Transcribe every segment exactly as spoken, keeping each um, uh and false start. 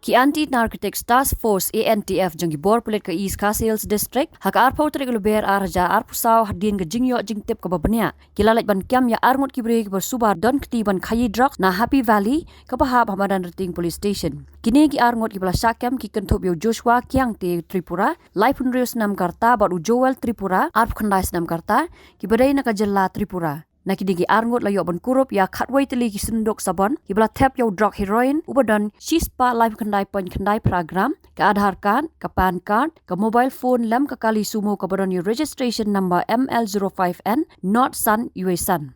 Ki Anti Narcotics Task Force, A N T F, jong ki bor pulit ka East Khasi Hills District, ha ka arphew tarik Lber ar hajar arphew saw, hadien ka jingïoh jingtip kaba bniah, ki la leit ban kem ïa arngut ki briew kiba suba don kti ban khaïi drok na Happy Valley, kaba hap ha Madanrting Police Station. Kine ki arngut kiba la shah kem ki kynthup ïa u Joshua Kiangte Tripura, laiphew hynriew snem ka rta, bad u Joel Tripura, arphew khyndai snem ka rta, kiba dei na ka jylla Tripura. Na kine ki arngut la ïoh ban kurup ïa khatwei tylli ki synduk sabon, kiba la thep ïa u drok heroin, uba don shispah laiphew khyndai point khyndai phra gram, ka Aadhaar card, ka PAN card, ka mobile phone lem ka kali sumo kaba don ïa u registration number M L zero five N nought san uwei san.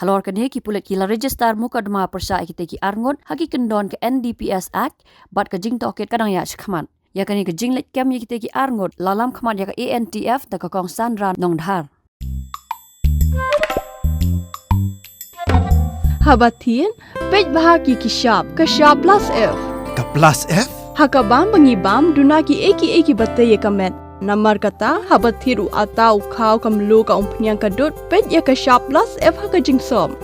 Halor kane ki pulit ki la register mukotduma pyrshah ïa kite ki arngut, ha ki kyndon ka N D P S Act, bad ka jingtohkit ka dang ïaid shakhmat. Ïa kane ka jingleit kem ïa kite ki arngut, la lam khmat ïa ka A N T F da ka kongsan ran Nongdhar. Haba thied, peit bha ki ki shap, ka shap plus F. Ka plus F? Ha ka bam ba ngi bam, duna ki ei ki ei kiba tei ïa ka met. Namar kata, haba thied u atta u khaw ka mluh ka umphniang ka dud, peit ïa ka shap plus F ha ka jingsop.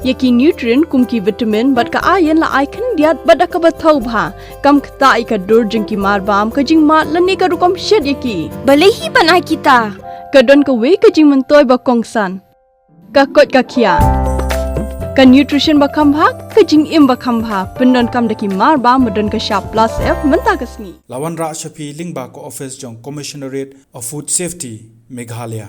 Ïa ki nutrient kum ki vitamin bad ka iron la ai khyndiat bad da kaba thaw bha. Kam ktah ïa ka dur jong ki mar bam, ka jingmad lane ka rukom shet ïa ki. Balei hi ban ai kita? Ka don kawei ka jingmyntoi ba kongsan. Ka koit ka khiah. Ka nutrition ba kham bha, ka jingim ba kham bha. Pyndonkam da ki mar bam ba don ka shap plus F mynta ka sngi. La wanrah sha phi lyngba ka office jong Commissionerate of Food Safety, Meghalaya.